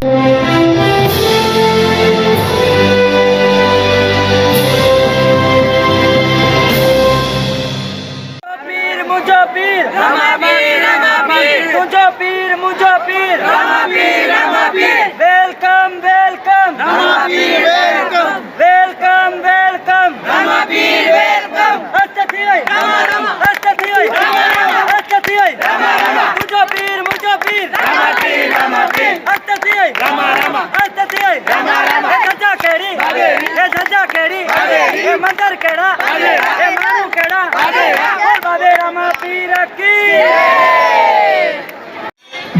پير منهنجو پير راما پير راما پير تنهنجو پير منهنجو پير راما پير راما پير welcome welcome Rama Pir welcome welcome welcome Rama Pir welcome اچ ٿي وئي راما راما اچ ٿي وئي راما راما اچ ٿي وئي راما راما تنهنجو پير منهنجو پير راما پير راما پير اچ ٿي وئي راما راما اچ ٿي وئي راما راما اي ججا ڪهڙي اي ججا ڪهڙي اي مندر ڪهڙا اي ماڻهو ڪهڙا بول بابي راما پير ڪي.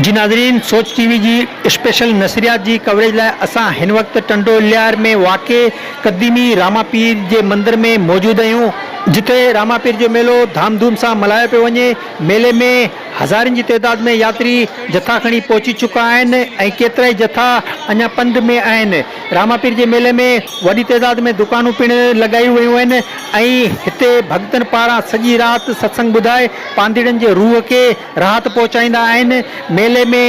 جي ناظرين سوچ ٽي وي جي اسپيشل نشريات جي ڪوريج لاء اسان هن وقت ٽنڊو الهيار ۾ واقع قديمي راما پير جي مندر ۾ موجود آهيون جتي راما پير جو ميلو ڌام ڌوم سان ملهايو پيو وڃي ميلي ۾ هزارين جي تعداد ۾ ياتري جٿا کڻي پهچي چڪا آهن ۽ ڪيترائي جٿا اڃا پنڌ ۾ آهن. راماپير جي ميلي ۾ وڏي تعداد ۾ دڪانون پڻ لڳايون ويون آهن ۽ هتي ڀڳتن پاران سڄي رات ستسنگ ٻڌائي پانڌيئڙن جي روح کي راحت پهچائيندا آهن. ميلي ۾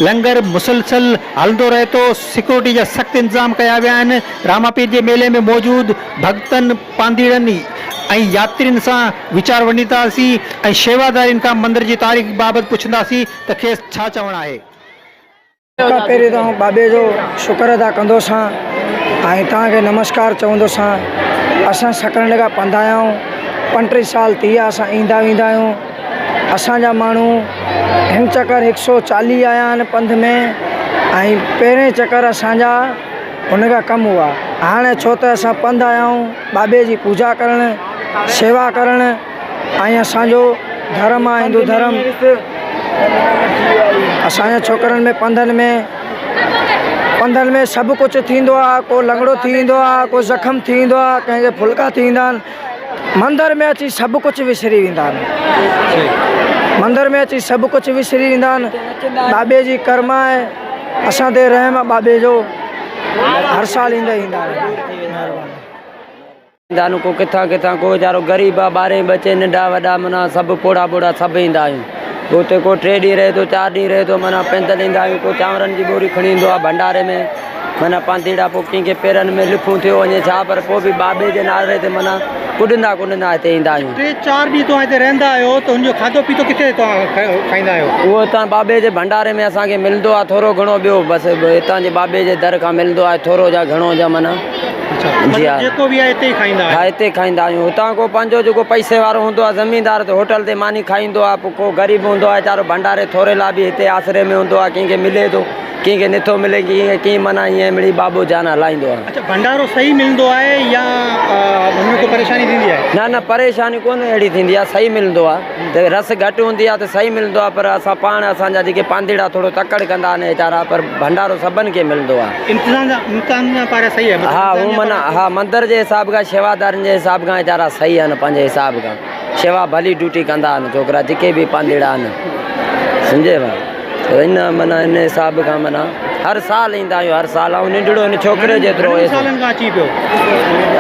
لنگر مسلسل هلندو رهي ٿو. سيڪيورٽي جا سخت انتظام ڪيا ويا آهن. راماپير جي ميلي ۾ موجود ڀڳتن، پانڌيئڙن ۽ ياترين سان ويچار ونڊينداسين ۽ شيوادارين کان مندر جي تاريخ بابت پڇنداسين ته کيس ڇا چوڻ آهي. سڀ کان پهرين ته آئون بابي جو شڪر ادا ڪندوسان ۽ توهان کي نمسڪار چوندوسان. اسان سڪرنڊ کان پنڌ آيا آهيون، پنٽيهه سال ٿي ويا اسان ايندا ويندا آهيون. اسان جا ماڻهو هن چڪر هڪ سو چاليهه آيا آهن پنڌ ۾ ۽ پهرين چڪر اسان جا هن کان ڪم هئا. هاڻي ڇو ته اسان پنڌ آيا آهيون بابي جي پوڄا ڪرڻ، شيوا ڪرڻ ۽ اسان جو ڌرم آهي هندو ڌرم. اسان جي ڇوڪرن ۾ پنڌن ۾ پنڌن ۾ سڀ ڪجهه ٿيندو آهي ڪو لنگڙو ٿي ويندو آهي ڪو زخم ٿي ويندو آهي ڪنهن کي ڦلڪا ٿي ويندا آهن. مندر ۾ اچي سڀ ڪجهه وسري ويندا آهن. مندر ۾ اچي سڀ ڪجهه وسري ويندا آهن. بابي جي ڪرما آهي. اسان تي رحم آ بابي جو هر سال ايندا ايندا آهن مهرباني. ايندا آهن ڪو ڪٿان ڪٿان ڪو ويچارو غريب آ ٻارين ٻچي ننڍا وڏا معنيٰ سڀ پوڙها ٻوڙها سڀ ايندا آهيون پوء اتي ڪو ٽي ڏينهن رهي ٿو چار ڏينهن رهي ٿو معنيٰ پيدل ايندا آهيون ڪو چانورن جي ٻوري کڻي ايندو آ ڀنڊاري ۾ معنيٰ پانڌيئڙا پوء ڪنهن کي پيرن ۾ لڦون ٿيو وڃي ڇا پر پوء به بابي جي نعري تي معنيٰ ڪڏندا ڪڏندا هتي ايندا آهيون. ٽي چار ڏينهن توهان هتي رهندا آهيو ته هن جو کاڌو پيتو ڪٿي توهان کائيندا آهيو؟ اهو هتان بابي جي ڀنڊاري ۾ اسان کي ملندو آهي ٿورو گهڻو ٻيو بس هتان جي بابي جي در کان ملندو آهي ٿورو جا گهڻو جا معنيٰ جي ها جيڪو به آهي هتي ئي کائيندا آهيو؟ ها هتي کائيندا آهيون هتان ڪو پنهنجو جيڪو پئسي وارو هوندو آهي زميندار ته هوٽل تي ماني کائيندو آهي پوء ڪو غريب هوندو آهي ويچارو ڀنڊاري ٿوري لاء به هتي آسري ۾ هوندو آهي ڪنهن کي ملي ٿو ڪنهن کي نٿو ملي ڪنهن کي ڪيئن معنيٰ ائين مڙئي بابو جان هلائيندو آهي. اڇا ڀنڊارو صحيح ملندو آهي يا هن ۾ ڪو پريشاني ٿيندي آهي؟ نه نه پريشاني ڪونه اهڙي ٿيندي آهي صحيح ملندو آهي ته رس گهٽ هوندي آهي ته صحيح ملندو آهي پر اسان پاڻ اسان جا جيڪي پانڌيڙا ٿورو تڪڙ ڪندا آهن ويچارا پر ڀنڊارو سڀن کي ملندو آهي. انتظام پارا صحيح آهي ها هو معنيٰ ها مندر جي حساب کان شيوادارن جي حساب کان ويچارا صحيح آهن پنهنجي حساب کان شيوا ڀلي ڊيوٽي ڪندا آهن ڇوڪرا جيڪي به پانڌيڙا آهن سمجهي ڀاء. ان معنيٰ ان حساب کان معنيٰ هر سال ايندا آهيون هر سال آئون ننڍڙو هن ڇوڪري جيترو هيس سالن کان اچي پيو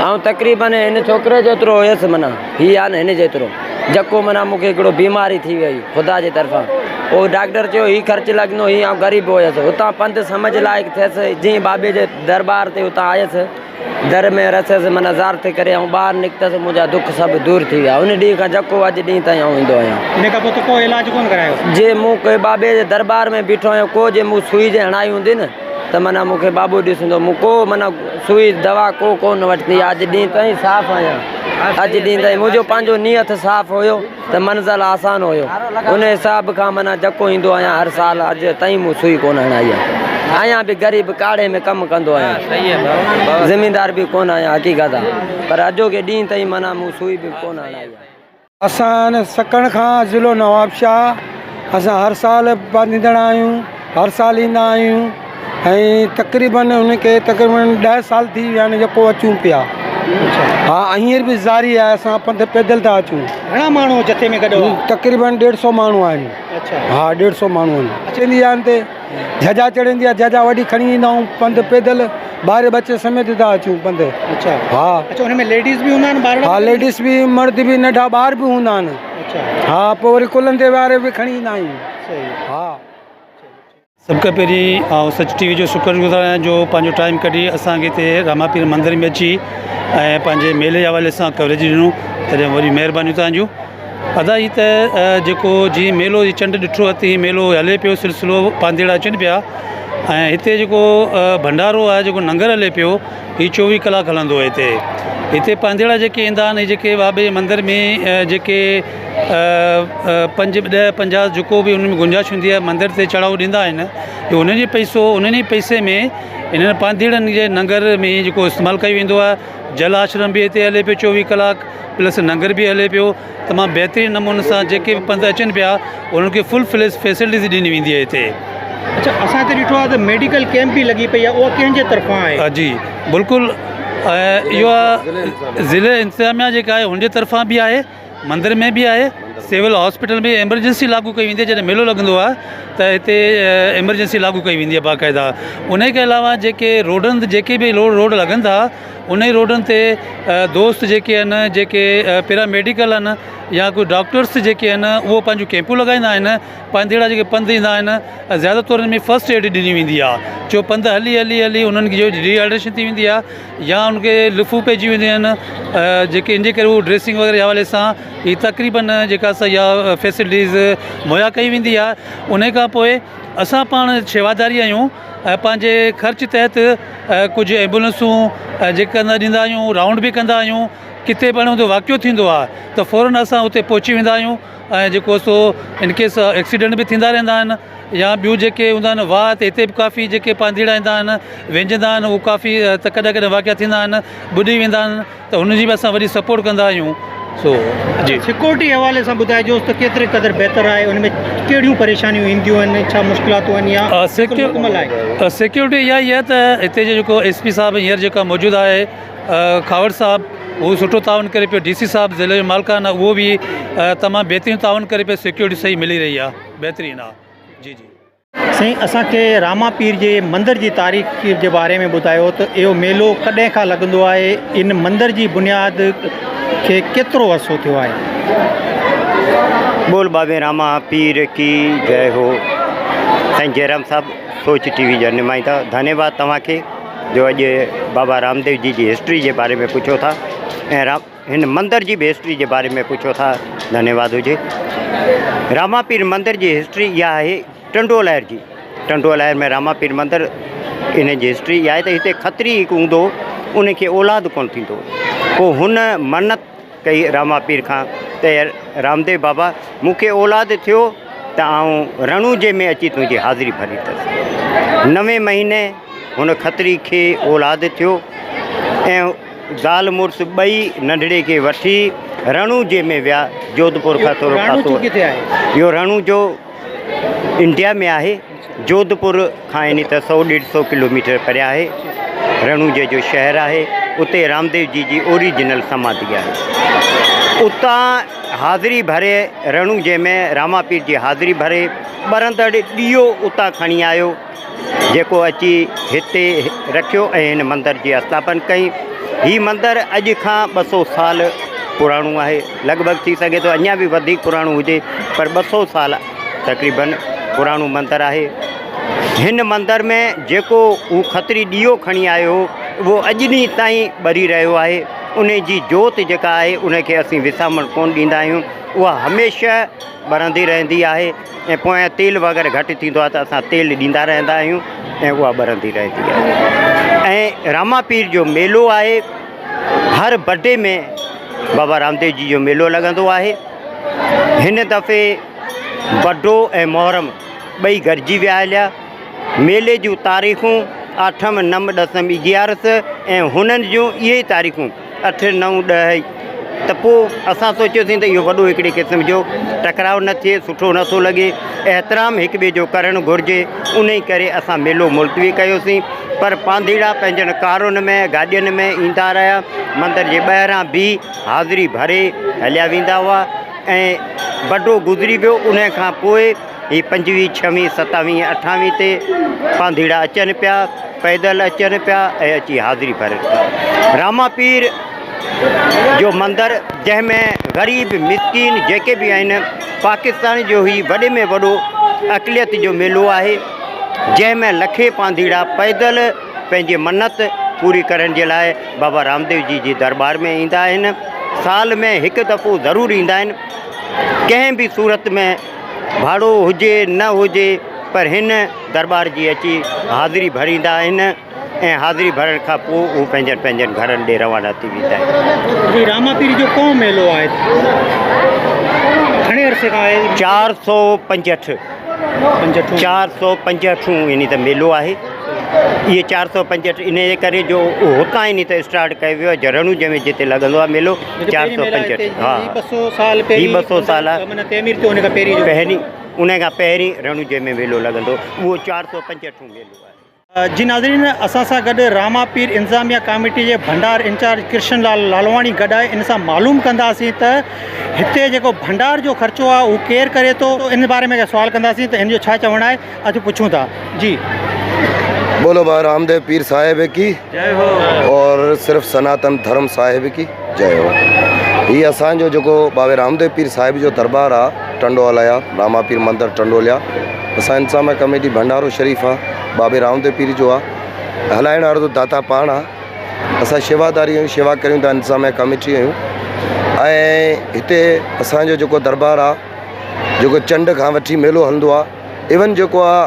آئون تقريبن هن ڇوڪري جيترو هيس معنيٰ هي آ نه هن جيترو جڪو معنيٰ مون کي هڪڙو بيماري ٿي وئي خدا جي طرفان پوء ڊاڪٽر چيو هي خرچ لڳندو هي آئون غريب هيس هتان پنڌ سمجھ لائق ٿيس جيئن بابي جي دربار تي هتان آيس در ۾ رسيس من زار ٿي ڪري آئون ٻاهر نڪتس منهنجا دک سڀ دور ٿي ويا ان ڏينهن کان جڪو اڄ ڏينهن تائين آئون ايندو آهيان. ان کان پوء تو ڪو علاج ڪونه ڪرايو؟ جي مون ڪنهن بابي جي درٻار ۾ بيٺو آهيان ڪو جي مون سوئي جي هڻائي هوندي نه ته معنيٰ مون کي بابو ڏسندو مون ڪو معنيٰ سوئي دوا ڪو ڪونه وٺتي آهي اڄ ڏينهن تائين صاف آهيان اڄ ڏينهن تائين منهنجو پنهنجو نيت صاف هيو ته منزل آسان هيو ان حساب کان معنيٰ جڪو ايندو آهيان هر سال اڄ تائين مون سوئي ڪونه هڻائي آهي آهيان به غريب ڪاڙهي ۾ ڪم ڪندو آهيان زميندار به ڪونه آهيان حقيقت آهي پر اڄوڪي ڏينهن تائين معنيٰ مون سوئي به ڪونه هڻائي آهي. اسان سکڻ کان ضلعو نوابشاهه اسان هر سال ٻڌندڙ آهيون هر سال ايندا آهيون ۽ تقريبن ان کي تقريبن ڏهه سال ٿي ويا آهن جيڪو اچون پيا ها هينئر به جاري آهي اسان پنڌ پيدل ٿا اچون. گهڻا ماڻهو جٿي ۾ گڏ هئا؟ تقريبن ڏيڍ سو ماڻهو آهن. ها ڏيڍ سو ماڻهو آهن. اچندي آهن تي جهجا چڙهندي آهي جهجا وڏي کڻي ايندا آهيون پنڌ پيدل ٻار ٻچي سميت ٿا اچون پنڌ. اڇا ها اڇا ان ۾ ليڊيز به هوندا آهن ٻارڙا؟ ها ليڊيز به مرد به ننڍا ٻار به هوندا آهن. اڇا ها پوء وري ڪلهن تي ويهاري به کڻي ايندا آهيون. صحيح ها. سڀ کان پهرين آئون سچ ٽي وي جو شڪر گذار آهيان جو پنهنجو ٽائيم ڪڍي اسان کي هتي راما پير مندر ۾ اچي ۽ پنهنجي ميلي جي حوالي سان ڪوريج ڏنو تڏهن وڏي مهربانيون توهان جون ادا هي ته جيڪو جيئن ميلو جي چنڊ ڏٺو آهي تيئن ميلو هلي پيو سلسلو پانڌيئڙا اچن پيا ۽ هتي جيڪو ڀنڊارو آهي جيڪو ننگر هلي پيو هي چوويهه ڪلاڪ هلندو آهي هتي هتي پانڌيئڙا جيڪي ايندا آهن جيڪي بابي جي مندر ۾ جيڪي پنج ڏهه 50 جيڪو به ان ۾ گنجائش هوندي آهي مندر تي چڙهاءُ ڏيندا آهن اهو انهن جي پئسو انهن ئي پئسي ۾ انهن پانڌيئڙن جي ننگر ۾ جيڪو استعمال ڪيو ويندو آهي جل آشرم به هتي هلي پيو 24 ڪلاڪ پلس ننگر به هلي پيو تمام بهترين نموني سان جيڪي به پنڌ اچن پيا انهن کي فل فليج فيسلٽيز ڏني ويندي آهي هتي. اڇا اسان هتي ڏٺو آهي ته ميڊيڪل ڪيمپ به لڳي پئي آهي اها ڪنهن جي طرفان آهي؟ جي بلڪل اهو ضلعي انتظاميا جيڪا آهي ان جي طرفان به آهي مندر ۾ به آهي سول هاسپيٽل ۾ ايمرجنسي لاڳو ڪئي ويندي آهي جڏهن ميلو لڳندو آهي ته هتي ايمرجنسي لاڳو ڪئي ويندي آهي باقاعده ان کان علاوه جيڪي روڊن تي جيڪي به روڊ روڊ لڳن ٿا ان روڊن تي دوست جيڪي آهن جيڪي پيرا ميڊيڪل آهن يا ڪوئي ڊاڪٽرس جيڪي آهن اهو پنهنجون ڪيمپون لڳائيندا آهن پانڌيئڙا جيڪي پنڌ ايندا آهن زياده طور ان ۾ فرسٽ ايڊ ڏني ويندي آهي ڇو پنڌ هلي هلي هلي انهن کي جو ڊي هائيڊريشن ٿي ويندي آهي يا ان کي لڦون پئجي وينديون آهن جيڪي ان جي ڪري هو ڊريسنگ وغيره جي حوالي سان هي تقريبن جيڪا سا اها فيسلٽيز مهيا ڪئي ويندي آهي ان کان پوء اسان پاڻ شيواداري آهيون ۽ پنهنجي خرچ تحت ڪجهه ايمبولنسون جيڪا ڏيندا آهيون رائونڊ به ڪندا آهيون ڪٿي به اهڙو واقعو ٿيندو آهي ته فورن اسان اتي پهچي ويندا آهيون ۽ جيڪو سو ان ڪيس ايڪسيڊنٽ به ٿيندا رهندا آهن يا ٻيون جيڪي هوندا آهن واهه تي هتي به ڪافي جيڪي پانڌيئڙا ايندا آهن وهنجندا آهن اهو ڪافي ته ڪڏهن ڪڏهن واقعا ٿيندا آهن ٻڏي ويندا آهن ته هن جي به اسان وڏي سپورٽ ڪندا آهيون سو جي. سيڪورٽي حوالي سان ٻڌائجوس ته ڪيتري قدر بهتر آهي ان ۾ ڪهڙيون پريشانيون اينديون آهن ڇا مشڪلاتون آهن يا بلڪل مڪمل آهي. سيڪيورٽي اها ئي آهي ته هتي جو جيڪو ايس پي صاحب هينئر جيڪا موجود آهي کهاوڙ صاحب هو سٺو تعاون ڪري پيو ڊي سي صاحب ضلعي جو مالڪان آهي اهو به تمام بهترين تعاون ڪري پيو سيڪيورٽي صحيح ملي رهي آهي بهترين آهي جي جي. سائين اسان کي راما پير جي مندر جي تاريخ جي باري ۾ ٻڌايو ته اهو ميلو ڪڏهن کان لڳندو آهي ان مندر جي بنياد کي ڪيترو عرصو ٿيو آهي. بول بابي راما پير ڪي جئي هو سائين جئرام صاحب سوچ ٽي وي جا نمائندا ڌنيواد توهان کي جو اڄ بابا رامديو جي جي هسٽري جي باري ۾ پڇو ٿا ۽ رام هن مندر جي به هسٽري جي باري ۾ پڇو ٿا ڌنيواد هجي راما پير مندر جي هسٽري اها آهي ٽنڊو الهيار جي ٽنڊو الهيار ۾ راما پير مندر ان جي هسٽري اها آهي ته هتي کتري هڪ هوندو هو ان کي اولاد ڪونه ٿيندو پوء هن منت ڪئي راما پير کان ته رامديو بابا مون کي اولاد ٿيو ته آئون رڻوجي ۾ اچي تنهنجي حاضري ڀريندس. نوين مهيني هن کتري کي اولاد ٿيو ۽ زال مڙس ٻئي ننڍڙي کي وٺي رڻوجي ۾ ويا جوڌپور کان ٿورو پاسو اهو رڻوجو انڊيا ۾ آهي جوڌپور کان يعني ته سئو ڏيڍ سئو ڪلوميٽر پريان آهي. رڻوجي جو شهر آهي. اتي رامديو جي جي اوريجنل سماڌي آهي. اتان حاضري ڀري رڻوجي ۾ راما پير جي حاضري ڀري ٻرندڙ ڏيئو اتان کڻي آيو جيڪو اچي هتي رکيو ۽ هن مندر جي اسٿاپن ڪئي. هي مندر اڄ کان 200 سال پراڻو آهي. لڳ ڀڳ ٿي سگهي ٿو اڃا به وڌيڪ پراڻو هجي پر 200 سال تقريبن پراڻو مندر آهي. هن مندر ۾ جيڪو هو کتري ڏيئو کڻي آيو هو اهو اڄ ڏينهن تائين ٻري رهيو آهي. ان جي جوت جيڪا آهي ان کي اسين وسامڻ ڪونه ڏيندا آهيون. اها هميشه ٻرندي رهندي آهي ۽ پويان تيل وغيره گهٽ ٿيندو آهي ته اسان تيل ڏيندا رهندا آهيون ۽ اها ٻرندي رهندي آهي. ۽ راما پير جو ميلو آهي. هر بڊي ۾ بابا رامديو جي جو ميلو لڳندو آهي. هن دفعي بڊو ۽ محرم ٻئي گڏجي ويا هليا. ميلي جون تاريخون آٺم، نم، ڏسم، اگيارس ۽ هنن جون اهي ئي تاريخون اٺ، نو، ڏهه ته پوء اسان سوچيوسين ته اهو وڏو هڪڙي قسم جو ٽڪراء نه ٿئي، سٺو نه ٿو لڳي، احترام هڪ ٻئي جو ڪرڻ گهرجي، انهي ڪري اسان ميلو ملتوي ڪيوسين. پر پانڌيئڙا پنهنجن ڪارن ۾، گاڏين ۾ ايندا رهيا، مندر جي ٻاهران بيهي حاضري ڀري هليا ويندا هئا ۽ بڊو گذري ويو، انهي کان پوء هي پنجويهه، ڇويهه، ستاويهه، اٺاويهه تي پانڌيئڙا اچن پيا، پيدل اچن پيا ۽ اچي حاضري ڀرن پيا. راما پير جو مندر جنهن ۾ غريب مسڪين جيڪي به آهن، پاڪستان جو هي وڏي ۾ وڏو اقليت جو ميلو آهي. جنهن ۾ لکين پانڌيئڙا پيدل پنهنجي منت پوري ڪرڻ جي لاء بابا رامديو جي جي درٻار ۾ ايندا آهن. سال ۾ هڪ دفعو ضرور ايندا آهن. ڪنهن به صورت ۾ ڀاڙو هجي نه هجي پر هن درٻار جي اچي حاضري ڀريندا آهن ۽ حاضري ڀرڻ کان پوء هو پنهنجن پنهنجن گهرن ڏي روانا ٿي ويندا آهن. جي راما پير جو ڪو ميلو آهي گهڻي عرصي کان آهي؟ 465 465 يعني ته ميلو آهي. اهي 465 انهيء جي ڪري جو هتان يعني ته اسٽارٽ ڪيو ويو آهي جرڻو جنهن ۾ جتي لڳندو آهي ميلو 465 ها هي 200 سال پهرين ان کان پهرين رڻو جنهن ۾ ميلو لڳندو اهو 465 ميلو آهي. جي ناظرين اسان سان گڏ راما پير انتظاميا ڪاميٽي جي ڀنڊار انچارج ڪرشن لال لالواڻي گڏ آهي ان سان معلوم ڪنداسين ته هتي جيڪو ڀنڊار جو خرچو آهي اهو ڪير ڪري ٿو ان باري ۾ سوال ڪنداسين ته هن جو ڇا چوڻ آهي اچ پڇون ٿا جي. بولو بابا رامديو پير صاحب ڪي اور صرف سناتن ڌرم صاحب ڪي جئي هو. هي اسان جو جيڪو بابي رامديو پير صاحب جو دربار آ ٽنڊو الهيار راما پير مندر ٽنڊو الهيار اسان انتظاميه ڪميٽي ڀنڊارو شريف آ بابي رامديو پير جو آ هلائڻ وارو ته داتا پاڻ آ اسان شيواداري آهيون شيوا ڪريون ٿا انتظاميه ڪميٽي آهيون ۽ هتي اسان جو جيڪو دربار آ جيڪو چنڊ کان وٺي ميلو هلندو آ ايون جيڪو آ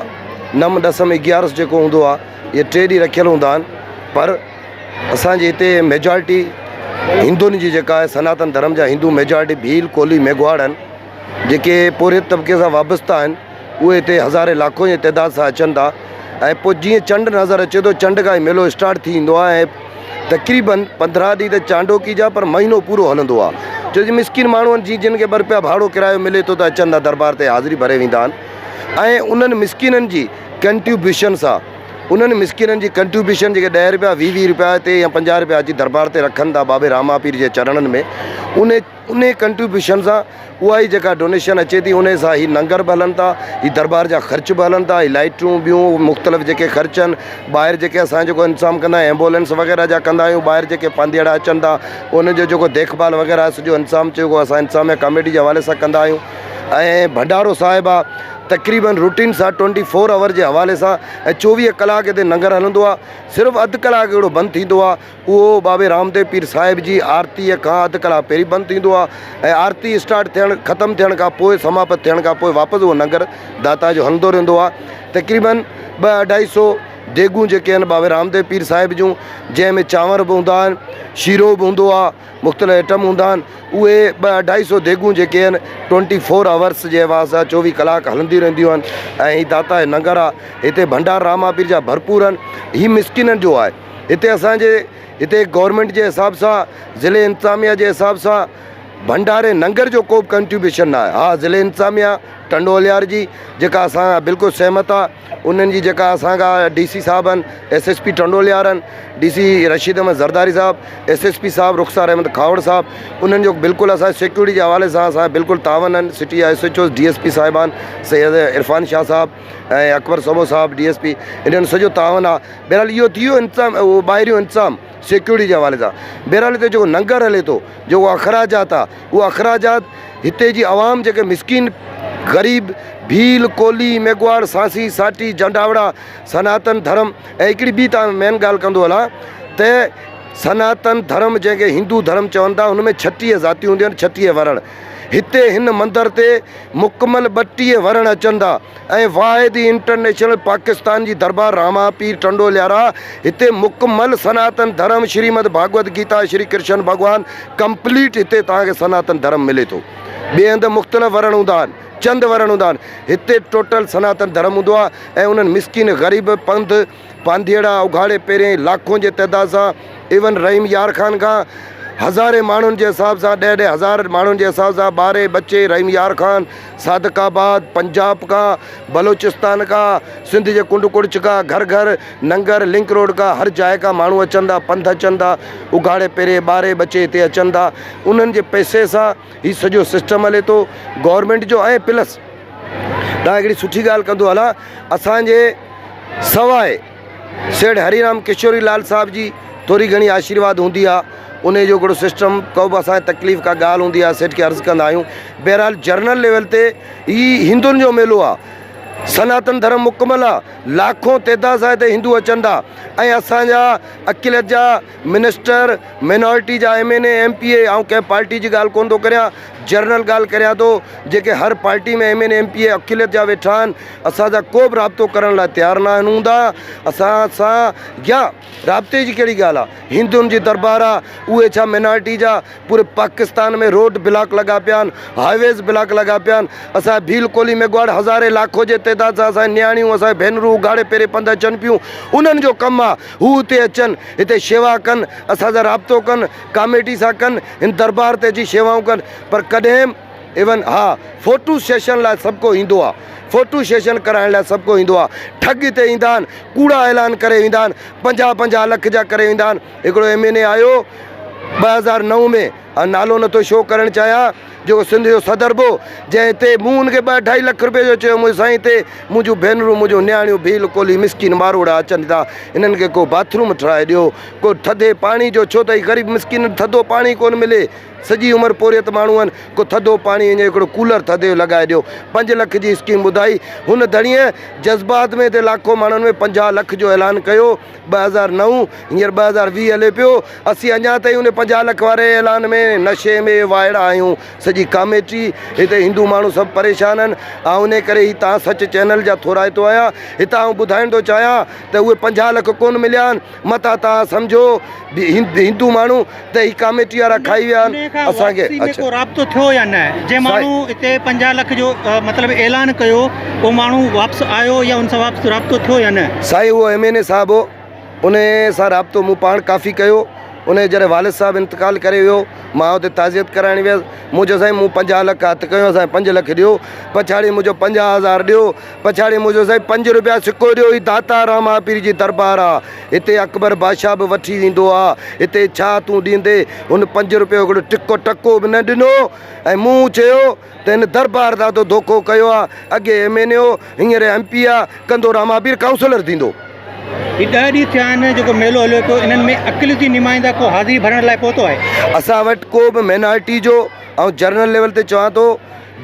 نم ڏسم اگيارس جيڪو هوندو آ اهي ٽي ڏينهن رکيل هوندا آهن پر اسانجي هتي ميجارٽي هندن جي جيڪا آهي سناتن ڌرم جا هندو ميجارٽي ڀيل ڪولهي ميگهواڙ آهن جيڪي پورهيت طبقي سان وابسته آهن اهي هتي هزارين لاکون جي تعداد سان اچن ٿا ۽ پوء جيئن چنڊ نظر اچي ٿو چنڊ کان هي ميلو اسٽارٽ ٿي ويندو آهي ۽ تقريبن 15 ڏينهن ته چانڊوڪي جا پر مهينو پورو هلندو آهي ڇو جو مسڪين ماڻهو آهن جي جن کي ٻه روپيا ڀاڙو ڪرايو ملي ٿو ته اچن ٿا دربار تي حاضري ڀري ويندا آهن ۽ انهن مسڪينن جي ڪنٽريبيوشن سان انهن مسڪينن جي ڪنٽريبيوشن جيڪي 10 روپيا 20 20 روپيا هتي يا 50 روپيا اچي دربار تي رکن ٿا بابي راما پير جي چرڻن ۾ ان انهي ڪنٽريبيوشن سان اها ئي جيڪا ڊونيشن اچي ٿي انهي سان هي ننگر به هلن ٿا هي دربار جا خرچ به هلن ٿا هي لائٽون ٻيون مختلف جيڪي خرچ آهن ٻاهر جيڪي اسان جيڪو انتظام ڪندا آهيون ايمبولينس وغيره جا ڪندا آهيون ٻاهر جيڪي پانڌيئڙا اچن ٿا انهن جو جيڪو ديک ڀال وغيره سڄو انتظام جيڪو اسان انتظاميه ڪميٽي جي حوالي سان ڪندا آهيون ۽ ڀنڊارو صاحب آ تقريبن روٽين سان ٽوئنٽي فور آور جي حوالي سان ۽ 24 ڪلاڪ هتي ننگر هلندو آ صرف اڌ ڪلاڪ اهڙو بند ٿيندو آ اهو بابي رامديو پير صاحب جي آرتيء کان اڌ ڪلاڪ پهرين بند ٿيندو آهي ۽ آرتي اسٽارٽ ٿيڻ ختم ٿيڻ کان پوء سماپت ٿيڻ کان پوء واپس اهو ننگر داتا جو هلندو رهندو آهي تقريبن ٻه اڍائي سو ديڳون جيڪي آهن بابي رامديو پير صاحب جون جنهن ۾ چانور به هوندا آهن شيرو به هوندو آهي مختلف آئٽم هوندا آهن اهي ٻه اڍائي سو ديڳون جيڪي آهن ٽوئنٽي فور آورس جي حوالي سان 24 ڪلاڪ هلنديون رهنديون آهن ۽ هي داتا جو ننگر آهي هتي ڀنڊار راما پير جا ڀرپور آهن هي مسڪينن جو آهي هتي اسان جي هتي گورنمينٽ جي حساب سان ضلعي انتظاميا جي حساب سان ڀنڊاري ننگر جو ڪو به ڪنٽريبيوشن نه آهي ها ضلعي انتظاميا ٽنڊو الهيار جي جيڪا اسان سان بلڪل سهمت آهي انهن جي جيڪا اسان کان ڊي سي صاحب آهن S S P Tando Allahyar آهن ڊي سي رشيد احمد زرداري صاحب ايس ايس پي صاحب رخسار احمد کهاوڙ صاحب انهن جو بلڪل اسان سيڪيورٽي جي حوالي سان اسان بلڪل تعاون آهن سٽي جا S H Os D S P صاحبان سيد عرفان شاهه صاحب ۽ اڪبر سمو صاحب ڊي ايس پي انهن سڄو تعاون آهي بهرحال اهو ٿي ويو انتظام اهو ٻاهريون انتظام سيڪيورٽي جي حوالي سان بهرحال هتي جيڪو ننگر هلي ٿو جيڪو اخراجات آهي اهو اخراجات هتي جي عوام جيڪي مسڪين غريب ڀيل ڪولهي ميگهواڙ سانسي ساٽي جنڊاوڙا سناتن ڌرم ۽ هڪڙي ٻي تان مين ڳالهه ڪندو هلان ته سناتن ڌرم جنهن کي هندو ڌرم چون ٿا ان ۾ 36 ذاتيون هونديون آهن 36 ورڻ هتي هن مندر تي مڪمل 32 ورڻ اچن ٿا ۽ واحد ئي انٽرنيشنل پاڪستان جي دربار راما پير ٽنڊو ليارا هتي مڪمل سناتن ڌرم شريمد ڀاڳوت گيتا شري ڪرشن ڀڳوان ڪمپليٽ هتي توهان کي سناتن ڌرم ملي ٿو ٻئي هنڌ مختلف ورڻ هوندا آهن چند ورڻ هوندا آهن هتي ٽوٽل سناتن ڌرم هوندو آهي ۽ انهن مسڪين غريب پنڌ پانڌيئڙا اگهاڙي پيرين لاکون جي تعداد سان ايون رحيم يار خان کان هزارين ماڻهن جي حساب سان ڏهه ڏهه هزار ماڻهن جي حساب سان ٻاري ٻچي رحيم يار خان صادق آباد پنجاب کان بلوچستان کان سنڌ جي ڪنڊ ڪڙڇ کان گهر گهر ننگر لنڪ روڊ کان هر جاء کان ماڻهو اچن ٿا پنڌ اچن ٿا اگهاڙي پيري ٻاري ٻچي هتي اچن ٿا انهن جي پئسي سان هي سڄو سسٽم هلي ٿو گورنمينٽ جو ۽ پلس تان هڪڙي سٺي ڳالهه ڪندو هلان اسان جي سواء سيٺ هري رام ڪشوري لال صاحب جي ٿوري گهڻي آشيرواد هوندي آ انهي جو هڪڙو سسٽم ڪو به اسان کي تڪليف ڪا ڳالهه هوندي آ سيٺ کي عرض ڪندا آهيون بهرحال جرنل ليول تي هي هندن جو ميلو آ. سناتن ڌرم مڪمل آ، لاکون تعداد سان هتي هندو اچن ٿا ۽ اسان جا اقليت جا منسٽر، مينارٽي جا M N A, M P A, آئون ڪنهن پارٽي جي ڳالهه ڪونه ٿو ڪريان، جنرل ڳالهه ڪريان ٿو، جيڪي هر party ۾ M N A, M P A اقليت جا ويٺا آهن، اسان سان ڪو به رابطو ڪرڻ لاء تيار ناهن هوندا، اسان سان يا رابطي جي ڪهڙي ڳالهه آ، هندن جي دربار آ، اهي ڇا مينارٽي جا پوري پاڪستان ۾ روڊ بلاڪ لڳا پيا آهن، هاء ويز بلاڪ لڳا پيا آهن، اسان جا ڀيل ڪولهي ميگهواڙ هزارين لاکو جي تعداد سان اسان جون نياڻيون اسان جون ڀينرون اگهاڙي پيري پنڌ اچن پيون، انهن جو ڪم آ هو هتي اچن هتي شيوا ڪن اسان سان رابطو ڪن ڪاميٽي سان ڪن هن دربار تي اچي شيوائون ڪن پر ڪڏهن ايون ها فوٽو سيشن لاء سڀ ڪو ايندو آ فوٽو سيشن ڪرائڻ لاء سڀ ڪو ايندو آ ٺڳ هتي ايندا آهن ڪوڙا اعلان ڪري ويندا آهن پنجاهه پنجاهه لک جا ڪري ويندا آهن هڪڙو ايم اين اي آيو 2009 ۾ آء نالو نٿو شو ڪرڻ چاهيان جيڪو سنڌ جو صدر به هو جنهن هتي مون ان کي ٻه اڍائي لک روپيه جو چيو مون سائين هتي منهنجون ڀينرون منهنجون نياڻيون ڀيل ڪولهي مسڪين ماروئڙا اچن ٿا انهن کي ڪو باٿ روم ٺهرائي ڏيو ڪو ٿڌي پاڻي جو ڇو ته هي غريب مسڪين ٿڌو پاڻي ڪونه ملي سڄي عمر پورهيت ماڻهو آهن ڪو ٿڌو پاڻي وڃي هڪڙو ڪولر ٿڌي جو لڳائي ڏيو پنج لک جي اسڪيم ٻڌائي هن ڌڻيء جذبات ۾ هتي لاکو ماڻهن ۾ 50 لک جو اعلان ڪيو 2009 هينئر 2020 هلي پيو، اسين اڃا تائين ان 50 لک واري اعلان ۾ نشي ۾ وائڙا آهيون، سڄي ڪاميٽي هتي هندو ماڻهو سڀ پريشان آهن، آئون انهي ڪري هي تان سچ چينل جا ٿورائتو آهيان، هتان آئون ٻڌائڻ ٿو چاهيان ته اهي 50 لک ڪونه مليا آهن، متان توهان سمجهو هندو ماڻهو ته هي ڪاميٽي وارا کائي ويا آهن، انهي کان اسان کي واپسي ۾ اڇا. ڪو رابطو ٿيو يا نه؟ جنهن ماڻهو هتي 50 لک جو مطلب اعلان ڪيو اهو ماڻهو واپس آيو يا ان سان واپس رابطو ٿيو يا نه؟ سائين اهو ايم اين اي صاحب هو انهي سان رابطو مون پاڻ ڪافي ڪيو انهي جڏهن والد صاحب انتقال ڪري ويو مان اتي تعزيت ڪرائڻ ويس مون چيو سائين مون 50 لک هٿ ڪيو سائين 5 لک ڏيو پڇاڙي مون چيو 50 هزار ڏيو پڇاڙي مون چيو سائين 5 روپيا سڪو ڏيو هي داتا راما پير جي دربار آ هتي اڪبر بادشاهه به وٺي ويندو آ هتي ڇا تون ڏيندي هن 5 روپيو هڪڙو ٽڪو ٽڪو به نه ڏنو ۽ مون چيو ته هن دربار دادو ڌوڪو ڪيو آ اڳي ايم اين اي هو هينئر ايم پي آ ڪندو راما پير ڪائونسلر ٿيندو. هي ڏهه ڏينهن ٿيا آهن جيڪو ميلو هليو پيو انهن ۾ اقليتي نمائندا ڪو حاضري ڀرڻ لاء پهتو آهي؟ اسان وٽ ڪو به مينارٽي جو آئون جنرل ليول تي چوان ٿو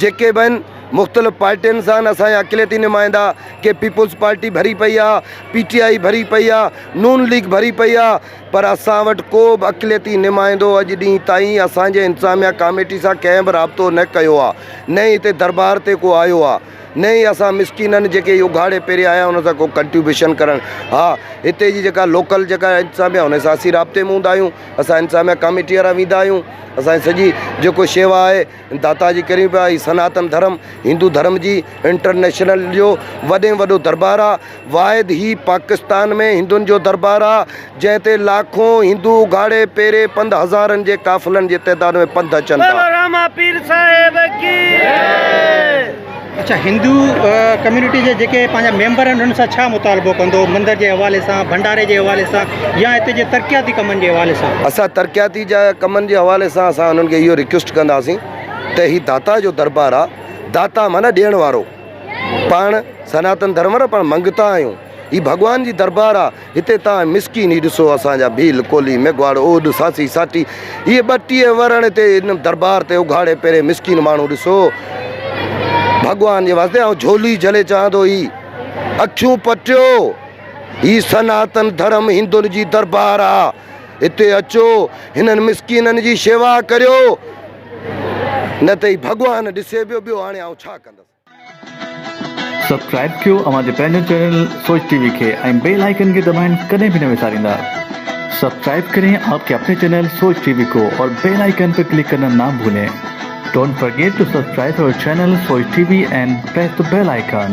جيڪي به آهن مختلف پارٽين سان اسان جا اقليتي نمائندا ڪي پيپلز پارٽي ڀري پئي آ پي ٽي آئي ڀري پئي آ نون ليگ ڀري پئي آ پر اسان وٽ ڪو به اقليتي نمائندو اڄ ڏينهن تائين اسان جي انتظاميا ڪاميٽي سان ڪنهن به رابطو نه ڪيو آ نه ئي هتي دربار تي ڪو آيو آ. نه ئي اسان مسڪينن جيڪي اگهاڙي پيري آيا انهن سان ڪو ڪنٽريبيوشن ڪرڻ ها هتي جي جيڪا لوڪل جيڪا انتظاميا ان سان اسين رابطي ۾ هوندا آهيون اسان انتظاميا ڪاميٽي وارا ويندا آهيون اسان جي سڄي جيڪو شيوا آهي داتا جي ڪريون پيا هي سناتن ڌرم هندو ڌرم جي انٽرنيشنل جو وڏي ۾ وڏو دربار آهي واحد هي پاڪستان ۾ هندن جو دربار آهي جنهن تي لاکون هندو اگهاڙي پيري پنڌ هزارن جي قافلن جي تعداد ۾ پنڌ اچن ٿا. بولو راما پير صاحب ڪي جي. اڇا هندو ڪميونٽي جي جيڪي پنهنجا ميمبر آهن انهن سان ڇا مطالبو ڪندو مندر جي حوالي سان ڀنڊاري جي حوالي سان يا هتي جي ترقياتي ڪمن جي حوالي سان. اسان ترقياتي جا ڪمن جي حوالي سان اسان انهن کي اهو رڪويسٽ ڪنداسين ته هي داتا جو دربار آ داتا معنيٰ ڏيڻ وارو پاڻ سناتن ڌرم وارا پاڻ منگتا آهيون هي ڀڳوان جي دربار آ هتي تان مسڪين هي ڏسو اسان جا ڀيل ڪولهي ميگهواڙ اوڏ ساسي ساٽي هي 32 ورڻ هتي ان دربار تي اگهاڙي پيري مسڪين ماڻهو ڏسو ڀڳوان جي واسطي آئون جهولي جهلي چوان ٿو هي اکيون پٽيو هي سناتن ڌرم هندن جي دربار آ هتي اچو هنن مسڪينن جي شيوا ڪريو نه ته هي ڀڳوان ڏسي پيو ٻيو هاڻي آئون ڇا ڪندس. سبسڪرائب ڪيو اوهان جي پنهنجو چينل سوچ ٽي وي کي ۽ بيل آئيڪن کي دٻائڻ ڪڏهن به نه وساريندا سبسڪرائب ڪرين آپ ڪي اپني چينل سوچ ٽي وي ڪو اور بيل آئيڪن پي ڪلڪ ڪرنا نا ڀولين don't forget to subscribe our channel Soch T V and press the bell icon.